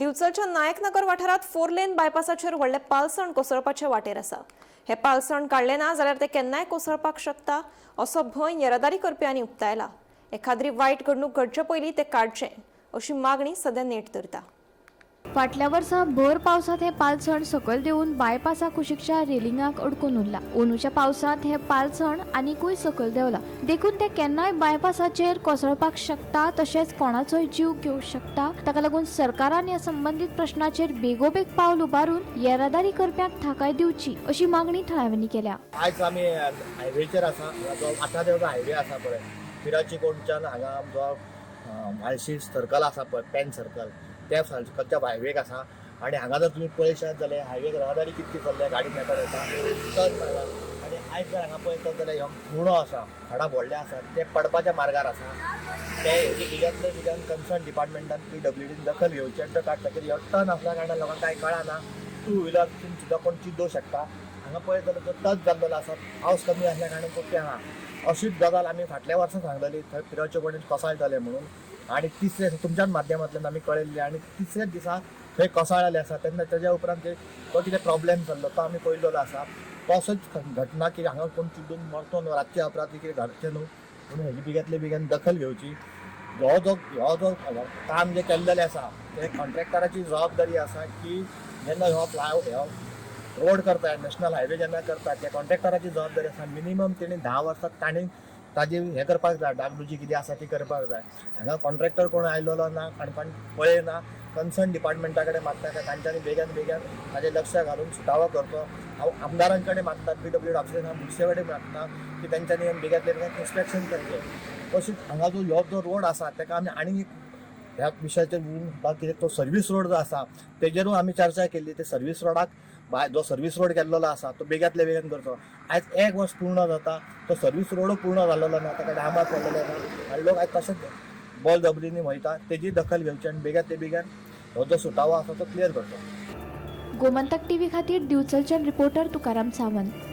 दिवचलच्या नायकनगर वाठारांत 4 लेन बायपासाचेर व्हडलें पालसण कोसळपाचे वाटेर आसा. हे पालसण काडलें ना जाल्यार ते केन्नाय कोसळपाक शकता असो भंय येरादारी करप्यांनी उक्तायला. एखाद्री वायट घडणूक घडचे पयलीं ते काडचें अशी मागणी सध्या नेट धरता. फाटल्या वर्सा भर पावसांत हें पालसण सकयल देंवून बायपासा कुशीकच्या रेलिंगाक अडकून उरलां. अंदूच्या पावसांत हें पालसण आनिकूय सकयल देंवलां, देखून तें केन्नाय बायपासाचेर कोसळपाक शकता, तशेंच कोणाचोय जीव घेवंक शकता. ताका लागून सरकारान ह्या संबंदीत प्रश्नाचेर बेगोबेग पावल उबारून येरादारी करप्यांक थाकाय दिवची अशी मागणी थळाव्यांनी केल्या. आयज आमी हायवेचेर आसा. जो आठादेवचो हायवे आसा पळय, पिराची कोणच्यान हांगा आमचो म्हाळशी सर्कल आसा पळय, पेन सर्कल, त्या सर्कलच्या हायवेक आसा. आनी हांगा जर तुमी पळयशात जाल्यार हायवेक येरादारी कितकी चल्ल्या, गाडी मेकळ्या येता, टर्न मारला. आनी आयज जर हांगा पळयतात जाल्यार हो गुणो आसा, झाडां व्हडले आसा, ते पडपाच्या मार्गार आसा. ते हेजी बेगिनातले बेगीन कन्सर्न डिपार्टमेंटान पीडब्ल्यूडीन दखल घेवची आनी तो काडटा, कित्याक हो टर्न आसल्या कारणान लोकांक कांय कळना. टू व्हिलर सुद्दां कोण चिड्डोवंक शकता. हांगा पळयत जाल्यार तो टच जाल्लो आसा, पावस कमी आसल्या कारणान तो आहा. अशीच गजाल आमी फाटल्या वर्सा सांगलेली, थंय पिराचे कोणेन कोसळटलें म्हणून. आनी तिसरे तुमच्याच माध्यमांतल्यान आमी कळयल्लें आनी तिसऱ्याच दिसा थंय कोसळ्ळेलें आसा. तेन्ना तेज्या उपरांत ते तो कितें प्रॉब्लेम जाल्लो तो आमी पळयल्लो आसा. तसोच घटना की हांगा कोण चिड्डून मरतो न्हू, रातच्या अपराधी कितें घडचें न्हू म्हणून हेजी बेगिनातले बेगीन दखल घेवची. हो जो काम जें केल्लेलें आसा तें कॉन्ट्रॅक्टराची जबाबदारी आसा की जेन्ना हो फ्लाय हो रोड करता, नॅशनल हायवे जेन्ना करता, त्या कॉन्ट्रॅक्टराची जबाबदारी आसा, मिनिमम तेणी 10 वर्सां ताणें ताजी हें करपाक जाय, डागडुजी कितें आसा ती करपाक जाय. हांगा कॉन्ट्रॅक्टर कोण आयलेलो ना, काणकोण पळयना. कन्सर्न डिपार्टमेंटा कडेन मागता काय तांच्यांनी बेगान बेगान ताजें लक्ष घालून सुटावो करचो. हांव आमदारां कडेन मागता, पीडब्ल्यूडी ऑफिसर मुडसे कडेन मागता की तेंच्यांनी बेगांतले बेगीन इन्स्पेक्शन करचें. तशीच हांगा जो ह्यो जो रोड आसा ताका आमी आनी ह्या विशयाचेर उलोवपाक, कित्याक तो सर्वीस रोड जो आसा तेजेरूय आमी चर्चा केल्ली. ते सर्वीस रोडाक जो सर्वीस रोड केल्लो आसा तो बेगांतले बेगीन करचो. आयज एक वर्स पूर्ण जाता, तो सर्वीस रोडूय पूर्ण जाल्लो ना, ताका डांबर पडलेले ना आनी लोक आयज तशेंच बळजबरीनी वयता. तेजी दखल घेवची आनी बेगांतले बेगीन हो जो सुटावो आसा तो क्लियर करचो. गोमंतक टीव्ही खातीर दिवचलच्यान रिपोर्टर तुकाराम सावंत.